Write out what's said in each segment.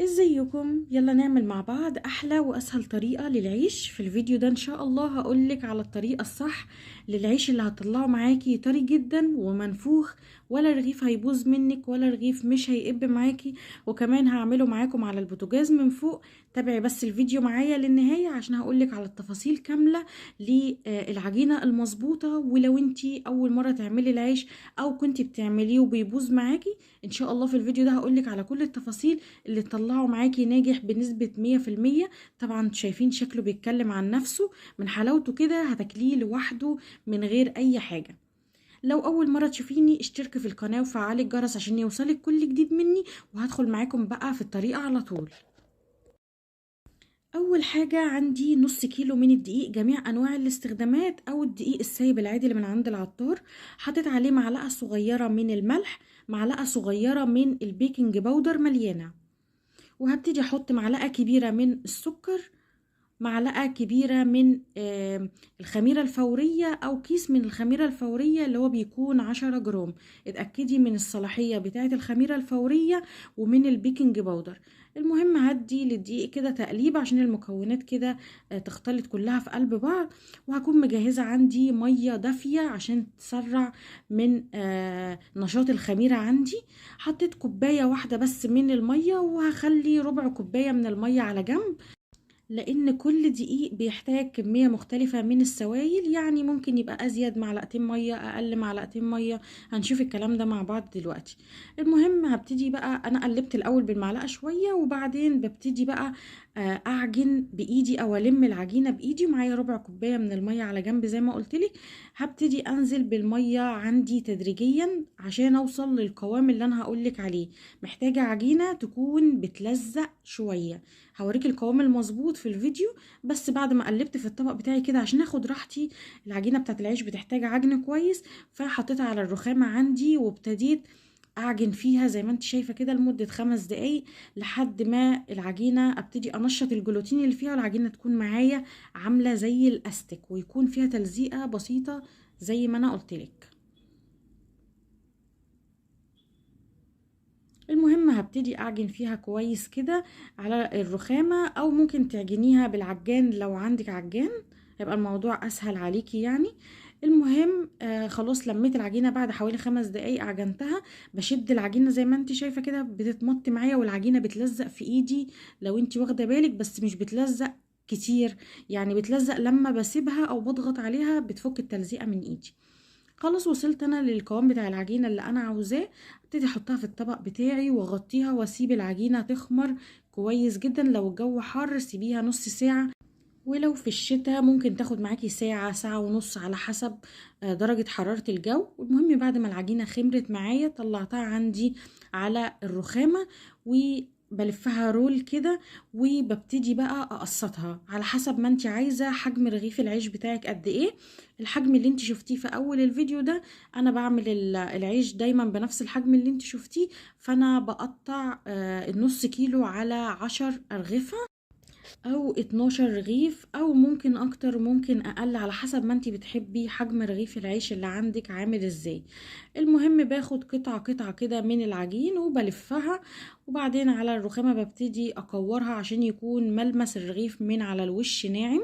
ازيكم؟ يلا نعمل مع بعض احلى واسهل طريقة للعيش. في الفيديو ده ان شاء الله هقولك على الطريقة الصح للعيش اللي هتطلعه معاكي طري جدا ومنفوخ، ولا رغيف هيبوظ منك ولا رغيف مش هيقب معاكي، وكمان هعمله معاكم على البوتاجاز من فوق. تابعي بس الفيديو معايا للنهاية عشان هقولك على التفاصيل كاملة للعجينة المظبوطة. ولو انتي اول مرة تعملي العيش او كنتي بتعمليه وبيبوظ معاكي، ان شاء الله في الفيديو ده هقولك على كل التفاصيل اللي تطلعه معاكي ناجح بنسبة 100%. طبعا شايفين شكله بيتكلم عن نفسه، من حلاوته كده هتاكليه لوحده من غير اي حاجة. لو اول مرة تشوفيني اشتركي في القناة وفعلي الجرس عشان يوصلك كل جديد مني، وهدخل معاكم بقى في الطريقة على طول. اول حاجة عندي نص كيلو من الدقيق، جميع انواع الاستخدامات، او الدقيق السايب العادي اللي من عند العطار. حطيت عليه معلقة صغيرة من الملح، معلقة صغيرة من ال baking powder مليانة، وهبتدي احط معلقة كبيرة من السكر، معلقة كبيرة من الخميرة الفورية او كيس من الخميرة الفورية اللي هو بيكون 10 جرام. اتأكدي من الصلاحية بتاعة الخميرة الفورية ومن ال baking powder. المهم هدي للدقيق كده تقليب عشان المكونات كده تختلط كلها في قلب بعض. وهكون مجهزة عندي مية دافية عشان تسرع من نشاط الخميرة عندي. حطيت كوباية واحدة بس من المية، وهخلي ربع كوباية من المية على جنب، لان كل دقيق بيحتاج كمية مختلفة من السوائل، يعني ممكن يبقى ازيد معلقتين مية، اقل معلقتين مية، هنشوف الكلام ده مع بعض دلوقتي. المهم هبتدي بقى، انا قلبت الاول بالمعلقة شوية، وبعدين ببتدي بقى اعجن بايدي او الم العجينة بايدي. معايا ربع كوباية من المية على جنب زي ما قلتلك. هبتدي انزل بالمية عندي تدريجيا عشان اوصل للقوام اللي انا هقولك عليه. محتاجة عجينة تكون بتلزق شوية، هوريك القوام المظبوط في الفيديو. بس بعد ما قلبت في الطبق بتاعي كده عشان اخد راحتي، العجينة بتاعت العيش بتحتاج عجن كويس، فحطيتها على الرخامه عندي وابتديت اعجن فيها زي ما انت شايفه كده لمدة 5 دقايق، لحد ما العجينة ابتدي انشط الجلوتين اللي فيها، والعجينه تكون معايا عامله زي الاستك ويكون فيها تلزيقه بسيطة زي ما انا قلتلك. المهم هبتدي اعجن فيها كويس كده على الرخامة، او ممكن تعجنيها بالعجان لو عندك عجان، هيبقى الموضوع اسهل عليكي يعني. المهم خلاص لميت العجينة بعد حوالي 5 دقايق عجنتها. بشد العجينة زي ما انت شايفة كده بتتمط معايا، والعجينة بتلزق في ايدي لو انت واخدة بالك، بس مش بتلزق كتير، يعني بتلزق لما بسيبها او بضغط عليها بتفك التلزيقة من ايدي. خلاص وصلت انا للقوام بتاع العجينة اللي انا عاوزاه. ابتدي احطها في الطبق بتاعي واغطيها واسيب العجينة تخمر كويس جدا. لو الجو حر سيبيها نص ساعة، ولو في الشتاء ممكن تاخد معاكي ساعة، ساعة ونص على حسب درجه حرارة الجو. المهم بعد ما العجينة خمرت معايا طلعتها عندي على الرخامه وبلفها رول كده، وببتدي بقى اقسطها على حسب ما انت عايزه حجم رغيف العيش بتاعك قد ايه. الحجم اللي انت شفتيه في اول الفيديو ده، انا بعمل العيش دايما بنفس الحجم اللي انت شفتيه، فانا بقطع النص كيلو على 10 ارغفه او 12 رغيف، او ممكن اكتر ممكن اقل على حسب ما انتي بتحبي حجم رغيف العيش اللي عندك عامل ازاي. المهم باخد قطعة قطعة كده من العجين وبلفها، وبعدين على الرخامة ببتدي اكورها عشان يكون ملمس الرغيف من على الوش ناعم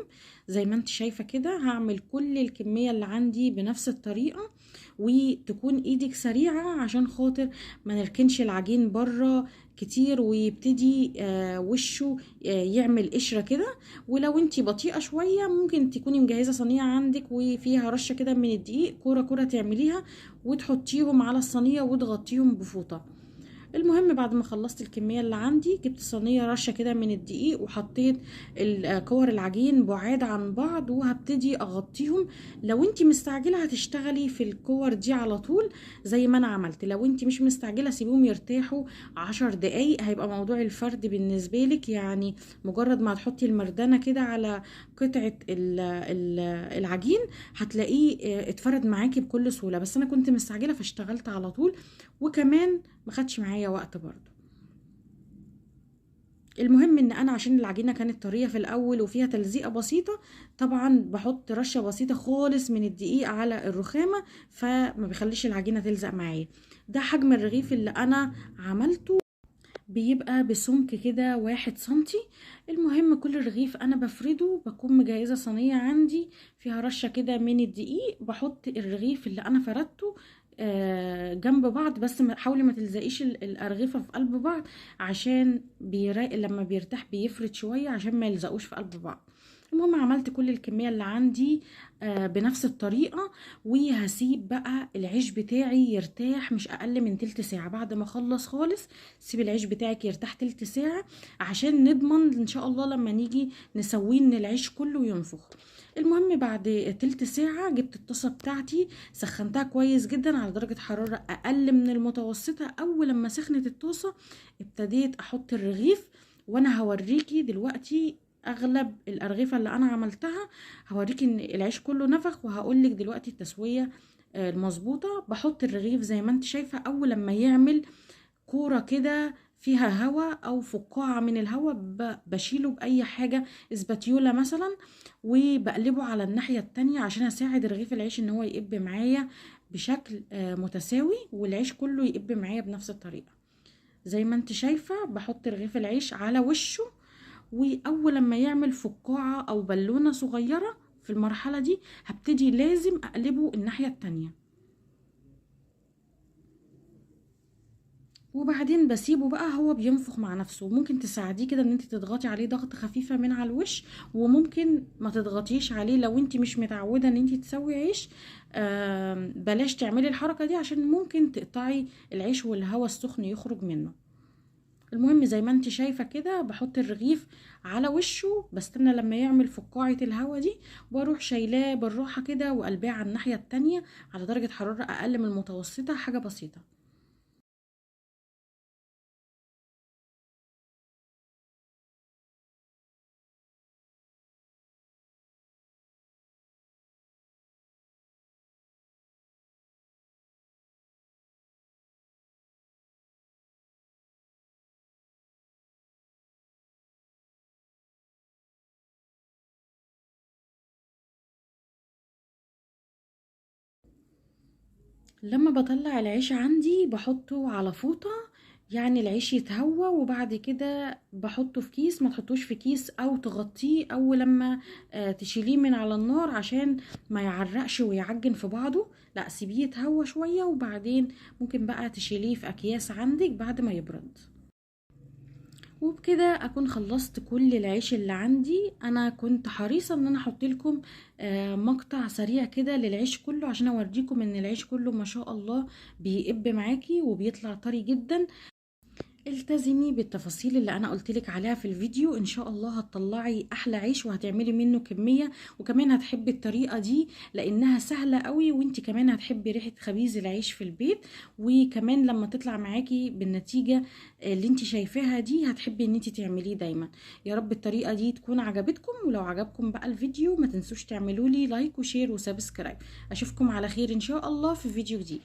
زي ما انت شايفة كده. هعمل كل الكمية اللي عندي بنفس الطريقة، وتكون ايدك سريعة عشان خاطر ما نركنش العجين بره كتير ويبتدي وشه يعمل قشرة كده. ولو انتي بطيئة شوية ممكن تكوني مجهزة صينية عندك وفيها رشة كده من الدقيق، كورة كورة تعمليها وتحطيهم على الصينية وتغطيهم بفوطة. المهم بعد ما خلصت الكمية اللي عندي جبت صينية رشة كده من الدقيق وحطيت كور العجين بعاد عن بعض، وهبتدي اغطيهم. لو انتي مستعجلة هتشتغلي في الكور دي على طول زي ما انا عملت، لو انتي مش مستعجلة سيبيهم يرتاحوا 10 دقايق، هيبقى موضوع الفرد بالنسبة لك يعني مجرد ما هتحطي المردانة كده على قطعة العجين هتلاقيه اتفرد معاكي بكل سهولة. بس انا كنت مستعجلة فاشتغلت على طول، وكمان ما خدش معايا وقت برضو. المهم ان انا عشان العجينة كانت طرية في الاول وفيها تلزيقه بسيطة، طبعا بحط رشه بسيطة خالص من الدقيق على الرخامه، فما بيخليش العجينة تلزق معايا. ده حجم الرغيف اللي انا عملته. بيبقى بسمك كده 1 سنتي. المهم كل رغيف انا بفرده بكون مجهزة صينية عندي فيها رشة كده من الدقيق، بحط الرغيف اللي انا فردته جنب بعض، بس حاولي ما تلزقيش الارغفة في قلب بعض عشان لما بيرتاح بيفرد شوية عشان ما يلزقوش في قلب بعض. المهم عملت كل الكمية اللي عندي بنفس الطريقة، وهسيب بقى العيش بتاعي يرتاح مش اقل من تلت ساعة. بعد ما اخلص خالص سيب العيش بتاعك يرتاح تلت ساعة عشان نضمن ان شاء الله لما نيجي نسويه ان العيش كله ينفخ. المهم بعد تلت ساعة جبت الطاسة بتاعتي، سخنتها كويس جدا على درجة حرارة اقل من المتوسطة. اول لما سخنت الطاسة ابتديت احط الرغيف، وانا هوريكي دلوقتي اغلب الارغفه اللي انا عملتها، هوريكي ان العيش كله نفخ، وهقولك دلوقتي التسوية المظبوطه. بحط الرغيف زي ما انت شايفه، اول لما يعمل كورة كده فيها هواء او فقاعة من الهواء بشيله باي حاجة، اسباتيولا مثلا، وبقلبه على الناحية التانية عشان اساعد رغيف العيش ان هو يقب معايا بشكل متساوي، والعيش كله يقب معايا بنفس الطريقة. زي ما انت شايفه بحط رغيف العيش على وشه، واول لما يعمل فقاعة او بالونه صغيرة في المرحلة دي هبتدي لازم اقلبه الناحية التانية، وبعدين بسيبه بقى هو بينفخ مع نفسه. ممكن تساعديه كده ان انت تضغطي عليه ضغط خفيفة من على الوش، وممكن ما تضغطيش عليه لو انت مش متعوده ان انت تسوي عيش. بلاش تعملي الحركة دي عشان ممكن تقطعي العيش والهواء السخن يخرج منه. المهم زي ما انت شايفه كده بحط الرغيف على وشه، بستنى لما يعمل فقاعة الهواء دي، واروح شايلاه بالراحة كده وقلباه على الناحية التانية على درجه حرارة اقل من المتوسطة، حاجة بسيطة. لما بطلع العيش عندي بحطه على فوطة، يعني العيش يتهوى، وبعد كده بحطه في كيس. ما تحطوش في كيس او تغطيه اول لما تشيليه من على النار عشان ما يعرقش ويعجن في بعضه، لا سيبيه يتهوى شوية، وبعدين ممكن بقى تشيليه في اكياس عندك بعد ما يبرد. وبكده اكون خلصت كل العيش اللي عندي. انا كنت حريصة ان انا احط لكم مقطع سريع كده للعيش كله عشان اوريكم ان العيش كله ما شاء الله بيقب معاكي وبيطلع طري جدا. التزمي بالتفاصيل اللي انا قلتلك عليها في الفيديو، ان شاء الله هتطلعي احلى عيش وهتعملي منه كمية، وكمان هتحبي الطريقة دي لانها سهلة قوي، وانت كمان هتحبي ريحة خبيز العيش في البيت، وكمان لما تطلع معاكي بالنتيجة اللي انت شايفاها دي هتحبي ان انت تعمليه دايما. يا رب الطريقة دي تكون عجبتكم، ولو عجبكم بقى الفيديو ما تنسوش تعملوا لي like و share و subscribe. اشوفكم على خير ان شاء الله في فيديو جديد.